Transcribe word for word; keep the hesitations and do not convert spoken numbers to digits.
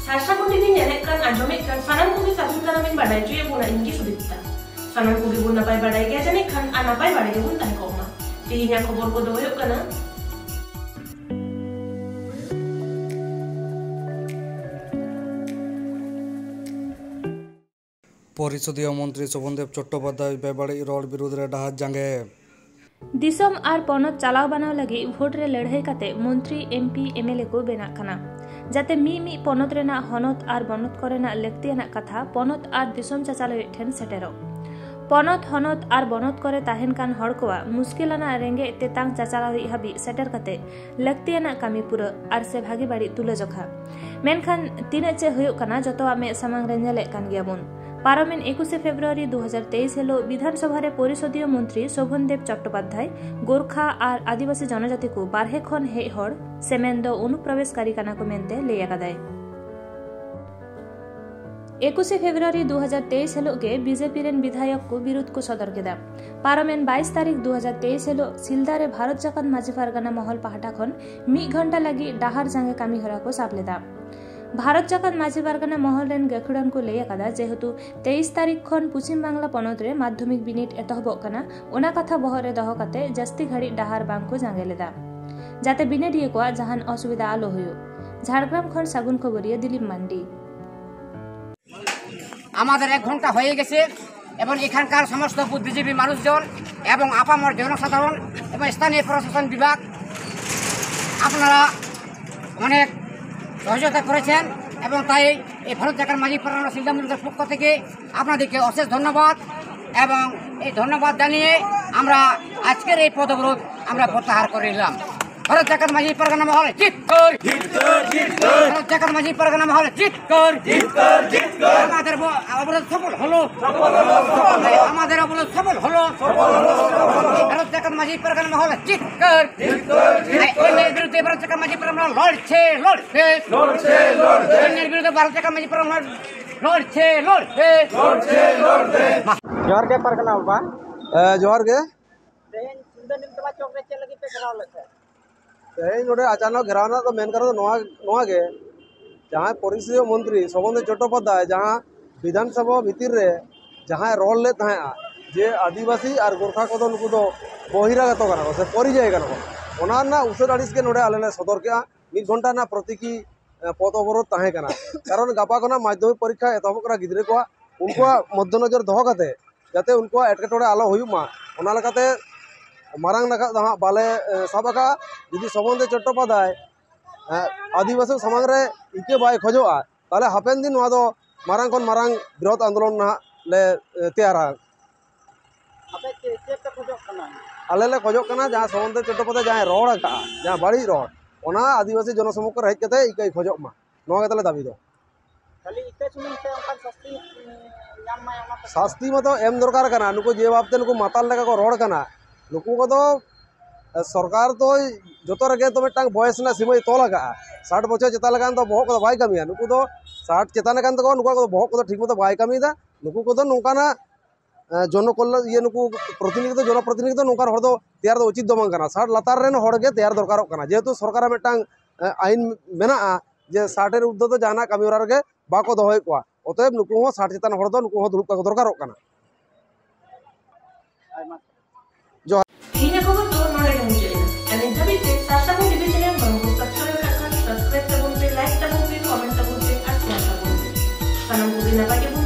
ᱥᱟᱨᱥᱟᱜᱩᱱ TV ᱧᱮᱞᱮᱫ ᱠᱟᱱ, ᱟᱸᱡᱚᱢᱮᱫ ᱠᱟᱱ ᱥᱟᱱᱟᱢ ᱠᱚᱜᱮ ᱥᱟᱹᱜᱩᱱ ᱫᱟᱨᱟᱢᱤᱧ ᱵᱟᱰᱟᱭ ᱦᱚᱪᱚᱭᱮᱫ ᱵᱚᱱᱟ, ᱤᱧ ᱜᱮ ᱥᱩᱫᱤᱯᱛᱟ᱾ ᱥᱟᱱᱟᱢ ᱠᱚᱜᱮ ᱵᱚᱱ ᱱᱟᱯᱟᱭ ᱵᱟᱲᱟᱭ ᱜᱮᱭᱟ ᱡᱟᱹᱱᱤᱡ ᱠᱷᱟᱱ, ᱟᱨ ᱱᱟᱯᱟᱭ ᱵᱟᱲᱟᱭ ᱜᱮᱵᱚᱱ ᱛᱟᱦᱮᱸ ᱠᱚᱜ ᱢᱟ᱾ ᱛᱮᱦᱮᱧᱟᱜ ᱠᱷᱚᱵᱚᱨ ᱠᱚᱫᱚ ᱦᱩᱭᱩᱜ ᱠᱟᱱᱟ, ᱯᱚᱨᱤᱥᱚᱫᱤᱭᱚ ᱢᱚᱱᱛᱨᱤ ᱥᱳᱵᱷᱚᱱᱫᱮᱵ ᱪᱚᱴᱴᱳᱯᱟᱫᱽᱫᱷᱟᱭ ᱵᱮᱵᱟᱹᱲᱤᱡ ᱨᱚᱲ ᱵᱤᱨᱩᱫᱽ ᱨᱮ ᱰᱟᱦᱟᱨ ᱡᱟᱸᱜᱮ᱾ ᱫᱤᱥᱚᱢ ᱟᱨ ᱯᱚᱱᱚᱛ ᱪᱟᱞᱟᱣ ᱵᱟᱱᱟᱣ ᱞᱟᱹᱜᱤᱫ ᱵᱷᱳᱴ ᱨᱮ ᱞᱟᱹᱲᱦᱟᱹᱭ ᱠᱟᱛᱮ ᱢᱚᱱᱛᱨᱤ, ᱮᱢᱯᱤ, ᱮᱢᱮᱞᱮ ᱠᱚ ᱵᱮᱱᱟᱜ ᱠᱟᱱᱟ᱾ ᱡᱟᱛᱮ ᱢᱤᱫ ᱢᱤᱫ ᱯᱚᱱᱚᱛ ᱨᱮᱱᱟᱜ ᱦᱚᱱᱚᱛ ᱟᱨ ᱵᱚᱱᱚᱛ ᱠᱚᱨᱮᱱᱟᱜ ᱞᱟᱹᱠᱛᱤᱭᱟᱱᱟᱜ ᱠᱟᱛᱷᱟ ᱯᱚᱱᱚᱛ ᱟᱨ ᱫᱤᱥᱚᱢ ᱪᱟᱪᱟᱞᱟᱣᱤᱡ ᱴᱷᱮᱱ ᱥᱮᱴᱮᱨᱚᱜ᱾ ᱯᱚᱱᱚᱛ, ᱦᱚᱱᱚᱛ ᱟᱨ ᱵᱚᱱᱚᱛ ᱠᱚᱨᱮ ᱛᱟᱦᱮᱱ ᱠᱟᱱ ᱦᱚᱲ ᱠᱚᱣᱟᱜ ᱢᱩᱥᱠᱤᱞ ᱟᱱᱟᱜ ᱨᱮᱸᱜᱮᱡ ᱛᱮᱛᱟᱝ ᱪᱟᱪᱟᱞᱟᱣᱤᱡ ᱦᱟᱹᱵᱤᱡ ᱥᱮᱴᱮᱨ ᱠᱟᱛᱮ ᱞᱟᱹᱠᱛᱤᱭᱟᱱᱟᱜ ᱠᱟᱹᱢᱤ ᱯᱩᱨᱟᱹ ᱟᱨ ᱥᱮ ᱵᱷᱟᱜᱮ ᱵᱟᱹᱲᱤᱡ ᱛᱩᱞᱟᱹᱡᱚᱠᱷᱟ᱾ ᱢᱮᱱᱠᱷᱟᱱ ᱛᱤᱱᱟᱹᱜ ᱪᱮᱫ ᱦᱩᱭᱩᱜ ᱠᱟᱱᱟ, ᱡᱚᱛᱚᱣᱟᱜ ᱢᱮᱫ ᱥᱟᱢᱟᱝ ᱨᱮ ᱧᱮᱞᱮᱫ ᱠᱟᱱ ᱜᱮᱭᱟᱵᱚᱱ᱾ ᱯᱟᱨᱚᱢᱮᱱ ᱮᱠᱩᱥᱮ ᱯᱷᱮᱵᱽᱨᱩᱣᱟᱨᱤ ᱫᱩ ᱦᱟᱡᱟᱨ ᱛᱮᱭᱤᱥ ᱦᱤᱞᱳᱜ ᱵᱤᱫᱷᱟᱱ ᱥᱚᱵᱷᱟ ᱨᱮ ᱯᱚᱨᱤᱥᱚᱫᱤᱭᱚ ᱢᱚᱱᱛᱨᱤ ᱥᱳᱵᱷᱚᱱ ᱫᱮᱵᱽ ᱪᱚᱴᱴᱳᱯᱟᱫᱽᱫᱷᱟᱭ ᱜᱳᱨᱠᱷᱟ ᱟᱨ ᱟᱹᱫᱤᱵᱟᱹᱥᱤ ᱡᱚᱱᱚᱡᱟᱹᱛᱤ ᱠᱚ ᱵᱟᱨᱦᱮ ᱠᱷᱚᱱ ᱦᱮᱡ ᱦᱚᱲ ᱥᱮ ᱢᱮᱱᱫᱚ ᱚᱱᱩᱯᱨᱚᱵᱮᱥᱠᱟᱨᱤ ᱠᱟᱱᱟ ᱠᱚ ᱢᱮᱱᱛᱮ ᱞᱟᱹᱭ ᱟᱠᱟᱫᱟᱭ᱾ ᱮᱠᱩᱥᱮ ᱯᱷᱮᱵᱽᱨᱩᱣᱟᱨᱤ ᱫᱩ ᱦᱟᱡᱟᱨ ᱛᱮᱭᱤᱥ ᱦᱤᱞᱳᱜ ᱜᱮ ᱵᱤᱡᱮᱯᱤ ᱨᱮᱱ ᱵᱤᱫᱷᱟᱭᱚᱠ ᱠᱚ ᱵᱤᱨᱩᱫᱷ ᱠᱚ ᱥᱚᱫᱚᱨ ᱠᱮᱫᱟ᱾ ᱯᱟᱨᱚᱢᱮᱱ ᱵᱟᱭᱤᱥ ᱛᱟᱹᱨᱤᱠᱷ ᱫᱩ ᱦᱟᱡᱟᱨ ᱛᱮᱭᱤᱥ ᱦᱤᱞᱳᱜ ᱥᱤᱞᱫᱟ ᱨᱮ ᱵᱷᱟᱨᱚᱛ ᱡᱟᱠᱟᱛ ᱢᱟᱹᱡᱷᱤ ᱯᱟᱨᱜᱟᱱᱟ ᱢᱚᱦᱚᱞ ᱯᱟᱦᱴᱟ ᱠᱷᱚᱱ ᱢᱤᱫ ᱜᱷᱚᱱᱴᱟ ᱞᱟᱹᱜᱤᱫ ᱰᱟᱦᱟᱨ ᱡᱟᱸᱜᱮ ᱠᱟᱹᱢᱤ ᱦᱚᱨᱟ ᱠᱚ ᱥᱟᱵ ᱞᱮᱫᱟ᱾ ᱵᱷᱟᱨᱚᱛ ᱡᱟᱠᱟᱛ ᱢᱟᱹᱡᱷᱤ ᱯᱟᱨᱜᱟᱱᱟ ᱢᱚᱦᱚᱞ ᱨᱮᱱ ᱜᱟᱹᱠᱷᱩᱲᱟᱱ ᱠᱚ ᱞᱟᱹᱭ ᱟᱠᱟᱫᱟ, ᱡᱮᱦᱮᱛᱩ ᱛᱮᱭᱤᱥ ᱛᱟᱹᱨᱤᱠᱷ ᱠᱷᱚᱱ ᱯᱚᱪᱷᱤᱢ ᱵᱟᱝᱞᱟ ᱯᱚᱱᱚᱛ ᱨᱮ ᱢᱟᱫᱽᱫᱷᱚᱢᱤᱠ ᱵᱤᱱᱤᱰ ᱮᱛᱚᱦᱚᱵᱚᱜ ᱠᱟᱱᱟ, ᱚᱱᱟ ᱠᱟᱛᱷᱟ ᱵᱚᱦᱚᱜ ᱨᱮ ᱫᱚᱦᱚ ᱠᱟᱛᱮ ᱡᱟᱹᱥᱛᱤ ᱜᱷᱟᱹᱲᱤᱡ ᱰᱟᱦᱟᱨ ᱵᱟᱝ ᱠᱚ ᱡᱟᱸᱜᱮ ᱞᱮᱫᱟ, ᱡᱟᱛᱮ ᱵᱤᱱᱤᱰᱤᱭᱟᱹ ᱠᱚᱣᱟᱜ ᱡᱟᱦᱟᱱ ᱚᱥᱩᱵᱤᱫᱷᱟ ᱟᱞᱚ ᱦᱩᱭᱩᱜ᱾ ᱡᱷᱟᱲᱜᱨᱟᱢ ᱠᱷᱚᱱ ᱥᱟᱹᱜᱩᱱ ᱠᱷᱚᱵᱚᱨᱤᱭᱟᱹ ᱫᱤᱞᱤᱯ ᱢᱟᱱᱰᱤ। আমাদের এক ঘন্টা হয়ে গেছে এবং এখানকার সমস্ত বুদ্ধিজীবী মানুষজন এবং আপামর জনসাধারণ এবং স্থানীয় প্রশাসন বিভাগ আপনারা অনেক সহযোগিতা করেছেন এবং তাই এই ভারত জাকাত মাঝি পারগানা সিলদামুলকের পক্ষ থেকে আপনাদেরকে অশেষ ধন্যবাদ। এবং এই ধন্যবাদ জানিয়ে আমরা আজকের এই পদবরোধ আমরা প্রত্যাহার করে নিলাম। ভারত জাকাত মাঝি পারগানা মহল জিত কর। ভারত জাকাত মাঝি পারগানা মহল জিত কর। আমাদের ব- অবরোধ সফল হলো। আমাদের অবরোধ সফল হলো। ভারত জাকাত মাঝি পারগানা মহল জিত কর। অন্যায়ের বিরুদ্ধে ভারত জাকাত মাঝি পারগানা মহল লড়ছে, লড়বে। অন্যায়ের বিরুদ্ধে ভারত জাকাত মাঝি পারগানা মহল লড়ছে, লড়বে। ᱡᱚᱦᱟᱨ ᱜᱮ ᱯᱟᱨᱜᱟᱱᱟ ᱵᱟᱵᱟ᱾ ᱦᱮᱸ, ᱡᱚᱦᱟᱨ ᱜᱮ᱾ ᱛᱮᱦᱮᱧ ᱥᱤᱞᱫᱟᱹ ᱱᱤᱢ ᱛᱚᱞᱟ ᱪᱚᱠ ᱨᱮ ᱪᱮᱫ ᱞᱟᱹᱜᱤᱫ ᱯᱮ ᱜᱷᱮᱨᱟᱣ ᱞᱮᱫ ᱛᱟᱦᱮᱸᱫ? ᱛᱮᱦᱮᱧ ᱱᱚᱰᱮ ᱟᱪᱟᱱᱚᱠ ᱜᱷᱮᱨᱟᱣ ᱨᱮᱱᱟᱜ ᱫᱚ ᱢᱮᱱ ᱠᱟᱨᱚᱱ ᱫᱚ ᱱᱚᱣᱟ ᱱᱚᱣᱟ ᱜᱮ, ᱡᱟᱦᱟᱸᱭ ᱯᱚᱨᱤᱥᱚᱫᱷᱤᱭᱚ ᱢᱚᱱᱛᱨᱤ ᱥᱚᱵᱚᱱᱫᱚ ᱪᱚᱴᱴᱳᱯᱟᱫᱽᱫᱷᱟᱭ ᱡᱟᱦᱟᱸ ᱵᱤᱫᱷᱟᱱ ᱥᱚᱵᱷᱟ ᱵᱷᱤᱛᱤᱨ ᱨᱮ ᱡᱟᱦᱟᱸᱭ ᱨᱚᱲ ᱞᱮᱫ ᱛᱟᱦᱮᱸᱫᱼᱟ ᱡᱮ ᱟᱹᱫᱤᱵᱟᱹᱥᱤ ᱟᱨ ᱜᱳᱨᱠᱷᱟ ᱠᱚᱫᱚ ᱱᱩᱠᱩ ᱫᱚ ᱵᱚᱦᱤᱨᱟᱜᱚᱛᱚ ᱠᱟᱱᱟ ᱠᱚ ᱥᱮ ᱯᱚᱨᱤᱡᱟᱭᱤ ᱠᱟᱱᱟ ᱠᱚ, ᱚᱱᱟ ᱨᱮᱱᱟᱜ ᱩᱥᱟᱹᱫ ᱟᱹᱲᱤᱥ ᱜᱮ ᱱᱚᱰᱮ ᱟᱞᱮ ᱞᱮ ᱥᱚᱫᱚᱨ ᱠᱮᱜᱼᱟ᱾ ᱢᱤᱫ ᱜᱷᱚᱱᱴᱟ ᱨᱮᱱᱟᱜ ᱯᱨᱚᱛᱤᱠᱤ ᱮ, ᱯᱚᱛᱷ ᱚᱵᱚᱨᱳᱫᱷ ᱛᱟᱦᱮᱸ ᱠᱟᱱᱟ᱾ ᱠᱟᱨᱚᱱ ᱜᱟᱯᱟ ᱠᱷᱚᱱᱟᱜ ᱢᱟᱫᱽᱫᱷᱚᱢᱤᱠ ᱯᱚᱨᱤᱠᱠᱷᱟ ᱮᱛᱚᱦᱚᱵᱚᱜ ᱠᱟᱱᱟ, ᱜᱤᱫᱽᱨᱟᱹ ᱠᱚᱣᱟᱜ ᱩᱱᱠᱩᱣᱟᱜ ᱢᱚᱫᱽᱫᱷᱮ ᱱᱚᱡᱚᱨ ᱫᱚᱦᱚ ᱠᱟᱛᱮ ᱡᱟᱛᱮ ᱩᱱᱠᱩᱣᱟᱜ ᱮᱴᱠᱮᱴᱚᱬᱮ ᱟᱞᱚ ᱦᱩᱭᱩᱜ ᱢᱟ, ᱚᱱᱟ ᱞᱮᱠᱟᱛᱮ ᱢᱟᱨᱟᱝ ᱱᱟᱜᱟᱜ ᱫᱚ ᱦᱟᱸᱜ ᱵᱟᱞᱮ ᱮ, ᱥᱟᱵ ᱟᱠᱟᱫᱼᱟ᱾ ᱡᱩᱫᱤ ᱥᱚᱵᱚᱱᱫᱚ ᱪᱚᱴᱴᱳᱯᱟᱫᱽᱫᱷᱟᱭ ᱮ, ᱟᱹᱫᱤᱵᱟᱹᱥᱤ ᱥᱟᱢᱟᱝ ᱨᱮ ᱤᱠᱟᱹ ᱵᱟᱭ ᱠᱷᱚᱡᱚᱜᱼᱟ, ᱛᱟᱦᱚᱞᱮ ᱦᱟᱯᱮᱱ ᱫᱤᱱ ᱱᱚᱣᱟ ᱫᱚ ᱢᱟᱨᱟᱝ ᱠᱷᱚᱱ ᱢᱟᱨᱟᱝ ᱵᱨᱤᱦᱚᱛ ᱟᱱᱫᱳᱞᱚᱱ ᱱᱟᱦᱟᱜ ᱞᱮ ᱮ, ᱛᱮᱭᱟᱨᱟ᱾ ᱟᱯᱮ ᱪᱮᱫ ᱪᱮᱫ ᱯᱮ ᱠᱷᱚᱡᱚᱜ ᱠᱟᱱᱟ? ᱟᱞᱮ ᱞᱮ ᱠᱷᱚᱡᱚᱜ ᱠᱟᱱᱟ ᱡᱟᱦᱟᱸ ᱥᱚᱵᱚᱱᱫᱚ ᱪᱚᱴᱴᱳᱯᱟᱫᱽᱫᱷᱟᱭ ᱡᱟᱦᱟᱸᱭ ᱨᱚᱲ ᱟᱠᱟᱫᱼᱟ, ᱡᱟᱦᱟᱸ ᱵᱟᱹᱲᱤᱡ ᱨᱚᱲ, ᱚᱱᱟ ᱟᱹᱫᱤᱵᱟᱹᱥᱤ ᱡᱚᱱᱚᱥᱚᱢᱩᱠᱷ ᱨᱮ ᱦᱮᱡ ᱠᱟᱛᱮ ᱤᱠᱟᱹᱭ ᱠᱷᱚᱡᱚᱜ ᱢᱟ, ᱱᱚᱣᱟ ᱜᱮ ᱛᱟᱞᱮ ᱫᱟᱹᱵᱤ ᱫᱚ᱾ ᱠᱷᱟᱹᱞᱤ ᱤᱠᱟᱹ ᱥᱩᱢᱩᱝ ᱛᱮ ᱚᱱᱠᱟᱱ ᱥᱟᱹᱥᱛᱤ ᱧᱟᱢ ᱢᱟᱭ ᱚᱱᱟ ᱠᱚ᱾ ᱥᱟᱹᱥᱛᱤ ᱢᱟᱛᱚ ᱮᱢ ᱫᱚᱨᱠᱟᱨ ᱠᱟᱱᱟ᱾ ᱱᱩᱠᱩ ᱡᱮ ᱵᱷᱟᱵᱛᱮ ᱱᱩᱠᱩ ᱢᱟᱛᱟᱞ ᱞᱮᱠᱟ ᱠᱚ ᱨᱚᱲ ᱠᱟᱱᱟ, ᱱᱩᱠᱩ ᱠᱚᱫᱚ ᱮ, ᱥᱚᱨᱠᱟᱨ ᱫᱚ ᱡᱚᱛᱚ ᱨᱮᱜᱮ ᱫᱚ ᱢᱤᱫᱴᱟᱝ ᱵᱚᱭᱮᱥ ᱨᱮᱱᱟᱜ ᱥᱤᱢᱟᱹᱭ ᱛᱚᱞ ᱟᱠᱟᱫᱼᱟ᱾ ᱥᱟᱴ ᱵᱚᱪᱷᱚᱨ ᱪᱮᱛᱟᱱ ᱞᱮᱠᱟᱱ ᱫᱚ ᱵᱚᱦᱚᱜ ᱠᱚᱫᱚ ᱵᱟᱭ ᱠᱟᱹᱢᱤᱭᱟ᱾ ᱱᱩᱠᱩ ᱫᱚ ᱥᱟᱴ ᱪᱮᱛᱟᱱ ᱟᱠᱟᱱ ᱛᱟᱠᱚᱣᱟ, ᱱᱩᱠᱩᱣᱟᱜ ᱠᱚᱫᱚ ᱵᱚᱦᱚᱜ ᱠᱚᱫᱚ ᱴᱷᱤᱠ ᱢᱚᱛᱚ ᱵᱟᱭ ᱠᱟᱹᱢᱤᱭᱮᱫᱟ᱾ ᱱᱩᱠᱩ ᱠᱚᱫᱚ ᱱᱚᱝᱠᱟᱱᱟᱜ ᱮ, ᱡᱚᱱᱚᱠᱚᱞᱞᱟ ᱤᱭᱟᱹ ᱱᱩᱠᱩ ᱯᱨᱚᱛᱤᱱᱤᱫᱷᱤ ᱫᱚ, ᱡᱚᱱᱚᱯᱨᱚᱛᱤᱱᱤᱫᱷᱤ ᱫᱚ ᱱᱚᱝᱠᱟᱱ ᱦᱚᱲ ᱫᱚ ᱛᱮᱭᱟᱨ ᱫᱚ ᱩᱪᱤᱛ ᱫᱚ ᱵᱟᱝ ᱠᱟᱱᱟ᱾ ᱥᱟᱴ ᱞᱟᱛᱟᱨ ᱨᱮᱱ ᱦᱚᱲ ᱜᱮ ᱛᱮᱭᱟᱨ ᱫᱚᱨᱠᱟᱨᱚᱜ ᱠᱟᱱᱟ, ᱡᱮᱦᱮᱛᱩ ᱥᱚᱨᱠᱟᱨᱟᱜ ᱢᱤᱫᱴᱟᱝ ᱮ, ᱟᱭᱤᱱ ᱢᱮᱱᱟᱜᱼᱟ ᱡᱮ ᱥᱟᱴ ᱮᱨ ᱩᱨᱫᱷᱚ ᱫᱚ ᱡᱟᱦᱟᱱᱟᱜ ᱠᱟᱹᱢᱤ ᱦᱚᱨᱟ ᱨᱮᱜᱮ ᱵᱟᱠᱚ ᱫᱚᱦᱚᱭᱮᱫ ᱠᱚᱣᱟ᱾ ᱚᱛᱚᱮᱵ ᱱᱩᱠᱩ ᱦᱚᱸ ᱥᱟᱴ ᱪᱮᱛᱟᱱ ᱦᱚᱲ ᱫᱚ ᱱᱩᱠᱩ ᱦᱚᱸ ᱫᱩᱲᱩᱵ ᱠᱟᱠᱚ ᱫᱚᱨᱠᱟᱨᱚᱜ ᱠᱟᱱᱟ᱾ ᱟᱭᱢᱟ ᱛᱮᱦᱮᱧᱟᱜ ᱠᱷᱚᱵᱚᱨ ᱫᱚ ᱱᱚᱰᱮ ᱜᱮ ᱢᱩᱪᱟᱹᱫ ᱮᱱᱟ᱾ ᱟᱨ ᱱᱤᱛ ᱫᱷᱟᱹᱵᱤᱡ ᱛᱮ ᱥᱟᱨᱥᱟᱜᱩᱱ ᱴᱤᱵᱷᱤ ᱪᱮᱱᱮᱞ ᱵᱟᱝ ᱵᱚᱱ ᱥᱟᱵᱥᱠᱨᱟᱭᱤᱵ ᱠᱟᱜ ᱠᱷᱟᱱ ᱥᱟᱵᱥᱠᱨᱟᱭᱤᱵ ᱛᱟᱵᱚᱱ ᱯᱮ, ᱞᱟᱭᱤᱠ ᱛᱟᱵᱚᱱ ᱯᱮ, ᱠᱚᱢᱮᱱᱴ ᱛᱟᱵᱚᱱ ᱯᱮ ᱟᱨ ᱥᱮᱭᱟᱨ ᱛᱟᱵᱚᱱ ᱯᱮ᱾ ᱥᱟᱱᱟᱢ ᱠᱚᱜᱮ ᱱᱟᱯᱟᱭ ᱜᱮᱵᱚᱱ